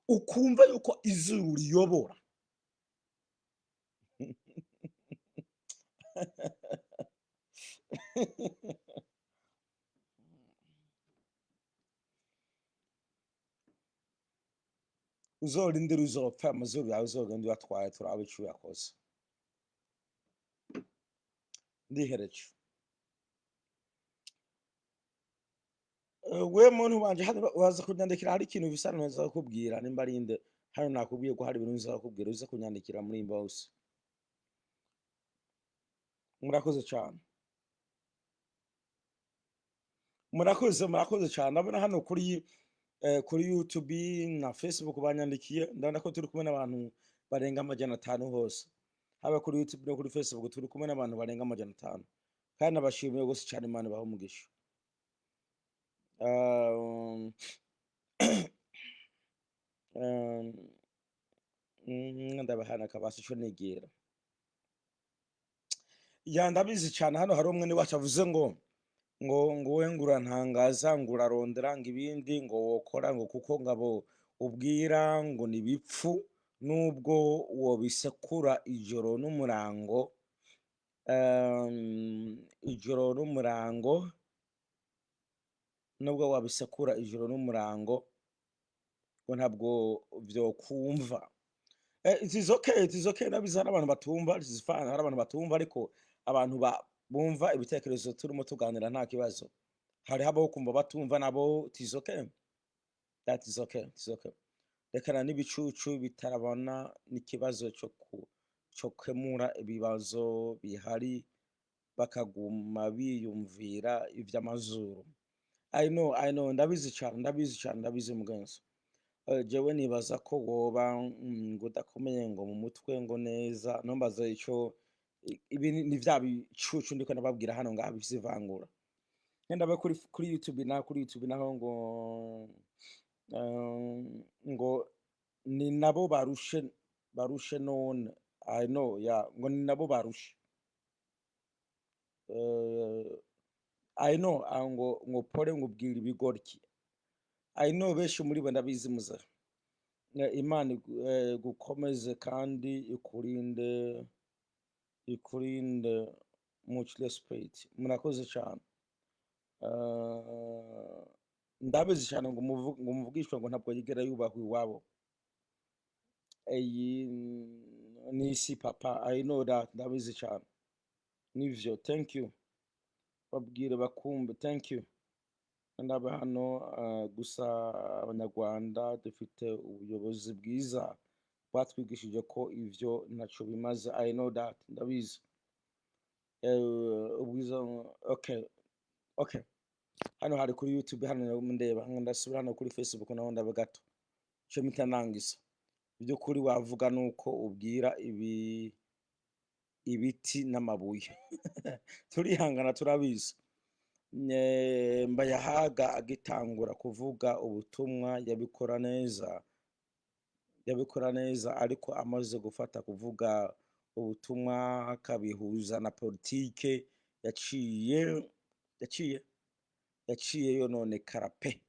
Speaker 1: ukumva yuko izuru riyobora, uzorindira uzopfa, amazuru yawe uzogenda uyatwaye, turabe ico uyakoze. Ndihereje. We muntu wanje, hano waza kunyandikira, hari ikintu bisa neza kukubwira. Nimba ari nde hano, nakubwiye ko hari ibintu nza kukubwira, uza kunyandikira muri inbox. Murakoze cyane, murakoze, murakoze cyane. Ndabona hano kuri YouTube na Facebook banyandikiye. Ndabona ko turi kumwe n'abantu barenga 500 hose, haba kuri YouTube no kuri Facebook turi kumwe n'abantu barenga 500, kandi nabashimiye rwose cyane. Imana ibahe umugisha. Ndabahana akabasi ico negera ya ndabizi cyane. Hano hari umwe wacu avuze ngo we ngo urantangaza, ngo urarondera ngo ibindi ngo wokora, ngo kuko ngabo ubwira ngo ni bipfu nubwo wobisekura ijoro n'umurango, ijoro n'umurango, nubwo wabisekura ijoro n'umurango ngo ntabwo vyokumva. It is okay, it is okay. Ndabizi hari abantu batumva, it is fine. Hari abantu batumva, ariko abantu bumva ibitekerezo turimo tuganira nta kibazo. Hari abo kumva batumva nabo, it is okay, that is okay, it is okay. Rekana n'ibicucu bitarabona n'ikibazo cyo kemura ibibazo bihari, bakaguma biyumvira ivy'amazuru. I know, I know, ndabizi cyane, ndabizi cyane, ndabizi mugenzi. Jewe nibaza ko woba ngo udakomeye ngo mu mutwe ngo neza. Ntumbaze ico ibi ni vya bicucu ndiko ndababwira hano ngaha bifise ivangura. Ngenda kuri YouTube na kuri YouTube naho ngo ni nabo barushe, barushe none. I know ya ngo ni nabo barushe. I know, ngo pole, ngo ubwira ibigoryi. I know, benshi muri bo ndabizi muze. Imana igukomeze kandi ikurinde, ikurinde. Much respect, murakoze cyane. Ndabizi cyane ngo muvugishwa ngo ntabwo yigera yubahwa iwabo. Iyi ni isi papa, I know that, ndabizi cyane. Nivyo, thank you. Babwire bakumve, thank you. Ndaba hano gusa Abanyarwanda dufite ubuyobozi bwiza bwatwigishije ko ivyo ntaco bimaze. I know that, ndabizi. Ubwiza, okay. Hano hari kuri YouTube, hano ndeba ndasubira hano kuri Facebook naho ndaba gato ico mpita nangisa. By'ukuri wavuga nuko ubwira ibi ibiti n'amabuye. Turihangana, turabizi. Mbayahaga agitangura kuvuga ubutumwa yabikora neza, yabikora neza, ariko amaze gufata kuvuga ubutumwa akabihuza na politike, yaciye yononekara pe.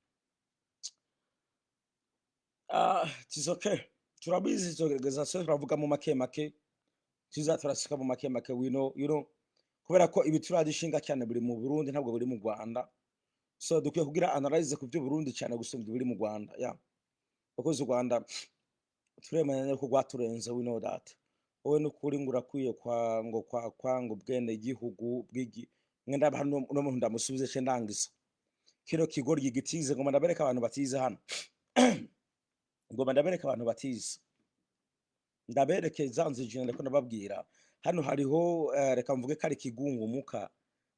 Speaker 1: Ah, it's okay, turabizi. Tugerageza se turavuga mu make make, tuza turasika mu make make. We know, you know, kubera ko ibi turadishinga cyane buri mu Burundi, ntabwo buri mu Rwanda, so dukwiye kugira analyze ku byo Burundi cyane gusumba ibiri mu Rwanda, yeah, because u Rwanda turemanya ko rwaturenze, we know that. Wowe nukuri ngo urakwiye kwa ngo kwa kwanga ubwene gihugu bw'igi mwenda. Hano uno muntu ndamusubize ce ndangiza kino kigoryi gitize. Ngoma ndabereka abantu batize hano, ngoma ndabereka abantu batize, ndabereke za nzije ndiko ndababwira. Hano hariho reka mvuge ko ari ikigungumuka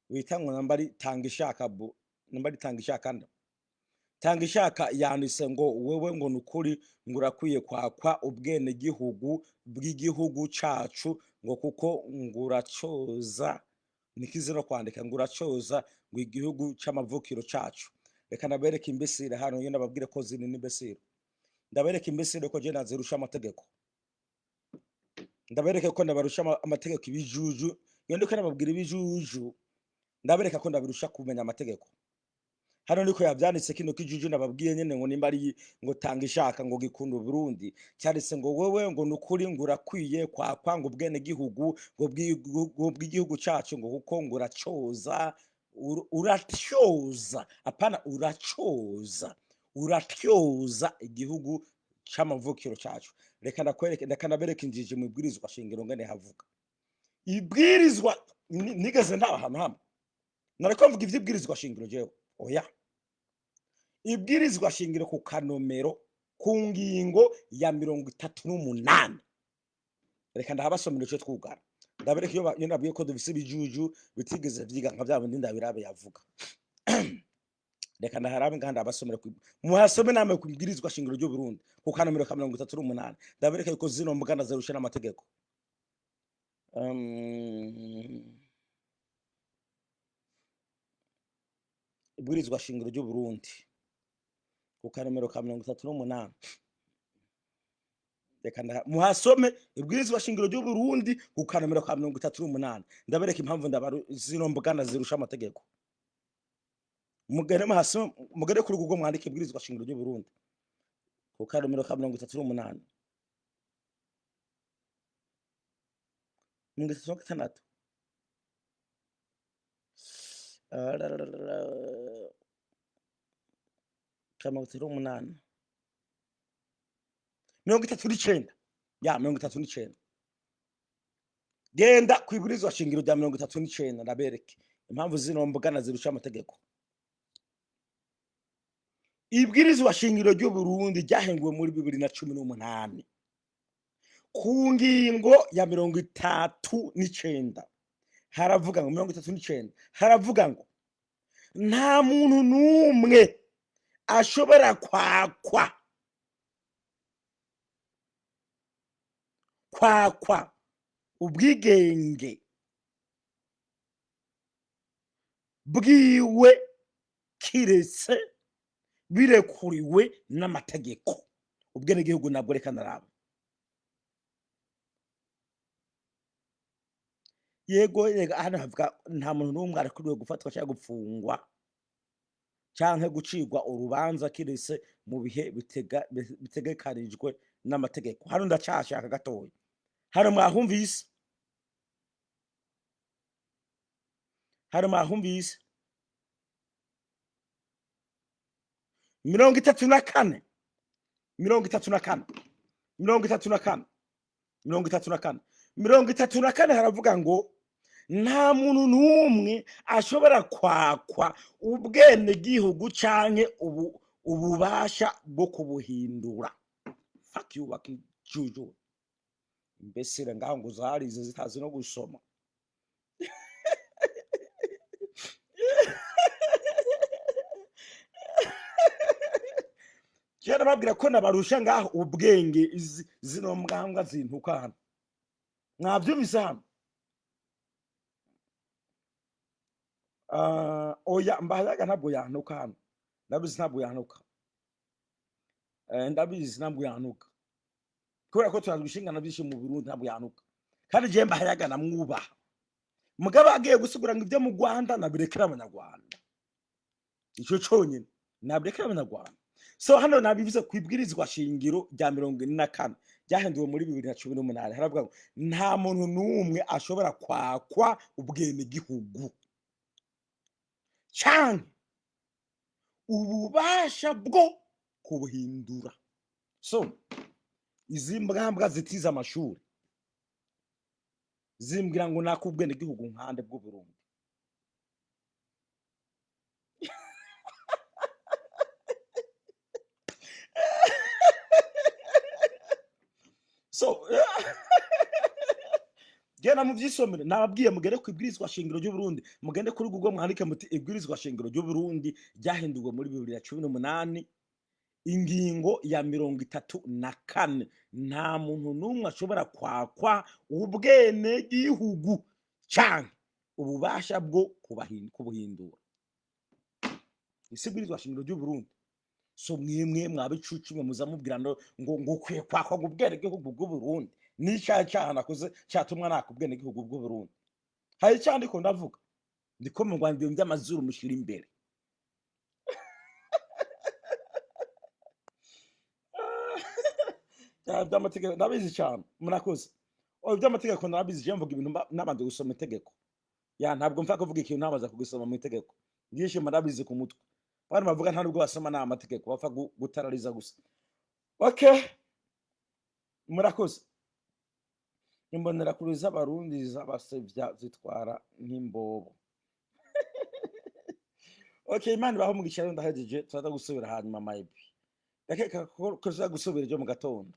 Speaker 1: wita ngo namba ari tanga ishaka bu, namba ari tanga ishaka nda tanga ishaka. Yanditse ngo wewe ngo nukuri ngo urakwiye kwakwa ubwene gihugu bw'igihugu cacu, ngo kuko ngo uracoza, nikize no kwandika, ngo uracoza ngo igihugu c'amavukiro cacu. Reka ndabereke imbesire hano, iyo ndababwire ko zini n'imbesire. Ndabereke imbesire ko je nazirusha amategeko, ndabereke ko ndabarusha amategeko. Ibijuju, iyo ndiko ndababwira ibijuju, ndabereka ko ndabirusha kumenya amategeko. Hano niko yavyanditse kino kijuju nababwiye nyene, ngo nimba ari ngo tanga ishaka, ngo gikunda Burundi. Cyanditse ngo wewe ngo nukuri ngo urakwiye kwakwa ngo ubwene gihugu ngo bw'igihugu cacu, ngo kuko ngo uracoza, uratyoza, apana uracoza, uratyoza igihugu c'amavukiro cacu. Reka ndakwereke, reka ndabereke injiji mu ibwirizwa shingiro ngene havuga ibwirizwa. Nigeze ntaba ahantu hamwe nariko mvuga ivy'ibwirizwa shingiro jewe? Oya. Ibwirizwa shingiro ku kanomero, ku ngingo ya 38, reka ndahabasomera ico twugara. Ndabereka iyo iyo nabwiye ko dufise ibijuju bitigeze vyiga nka vya bindi ndabirabe yavuga. Reka ndaharabe ngaha, ndabasomera, muhasome namwe ku ibwirizwa shingiro ry'u Burundi ku kanomero ka 38. Ndabereka yuko zino mbwa ndazirusha n'amategeko. Ibwirizwa shingiro ry'u Burundi ku kanomero ka 38, reka muhasome. Ibwirizwa shingiro ry'u Burundi ku kanomero ka 38, ndabereka impamvu zino mbwa ndazirusha amategeko. Mugere muhasome, mugere kuri Google mwandike ibwirizwa shingiro ry'u Burundi ku kanomero ka 38, 36, ka 38, 39, ya 39. Genda ku ibwirizwa shingiro rya 39, ndabereke impamvu zino mbwa zirusha amategeko. Ibwirizwa shingiro ry'u Burundi ryahenguwe muri 2018, ku ngingo ya 39 haravuga ngo, 39 haravuga ngo nta muntu n'umwe ashobora kwakwa ubwigenge bwiwe kiretse birekuriwe n'amategeko. Ubwenegihugu nabwo reka naraba. Yego yego, hano havuga nta muntu n'umwe arekuriwe gufatwa cyangwa gupfungwa canke gucirwa urubanza kiretse mu bihe bitegekanijwe n'amategeko. Hano ndacashaka gatoya, hano mwahumvise, hano mwahumvise 34, 34, 34, 34, 34, haravuga ngo Nta muntu n'umwe ashobora kwakwa ubwenegihugu canke ububasha bwo kubuhindura. Fuck you, wakijuju imbesire ngaho ngo zarize zitazi no gusoma. Kera babwira ko nabarusha ngaho ubwenge, zino mbwambwa zintuka hano mwavyumvise hano. Ah, oya, Mbayaga ntabwo yantuka hano, ndabizi ntabwo yantuka. Ndabizi ntabwo yantuka kubera ko turazi gushingana byinshi mu Burundi. Ntabwo yantuka, kandi jewe Mbayaga namwubaha. Mugabo agiye gusigura ngo ibyo mu Rwanda nabirekera Abanyarwanda, ico conyine nabirekera Abanyarwanda. So hano nabivuze ku ibwirizwa shingiro rya 44 ryahinduwe muri 2018, haravuga ngo nta muntu n'umwe ashobora kwakwa ubwenegihugu canke ububasha bwo kubuhindura. So izi mbwambwa zitize amashuri zimbwira ngo naka ubwenegihugu nkande bw'Uburundi. So genda muvyisomere, nababwiye mugere ku ibwirizwa shingiro ry'Uburundi, mugende kuri Google mwandike muti ibwirizwa shingiro ry'Uburundi ryahinduwe muri 2018, ingingo ya 34, nta muntu n'umwe ashobora kwakwa ubwenegihugu canke ububasha bwo kubuhindura. Isi ibwirizwa shingiro ry'Uburundi. So mwemwe mwabicucu mwe muza mubwira ngo ngo ukwiye kwakwa ngo ubwenegihugu bw'Uburundi. N'icyaha cyaha nakoze cyatumwa naka ubwenegihugu bw'Uburundi? Hari icyaha ndiko ndavuga? Ndiko mu Rwanda ibintu by'amazuru mushyira imbere. By'amategeko ndabizi cyane, murakoze. Oh, iby'amategeko ndabizi, je mvuga ibintu nabanje gusoma itegeko. Ya, ntabwo mfa kuvuga ikintu ntabaza kugisoma mu itegeko. Byinshi ndabizi ku mutwe. Abantu bavuga nta nubwo basoma n'amategeko, bapfa gutarariza gusa. Okay, murakoze. Imbonerakure z'Abarundi z'abasevya zitwara nk'imbobo. Okay, Imana ibahe umugisha. Rero ndahejeje, turaza gusubira hanyuma. Maybe ndakeka ko tuza gusubira ejo mu gatondo.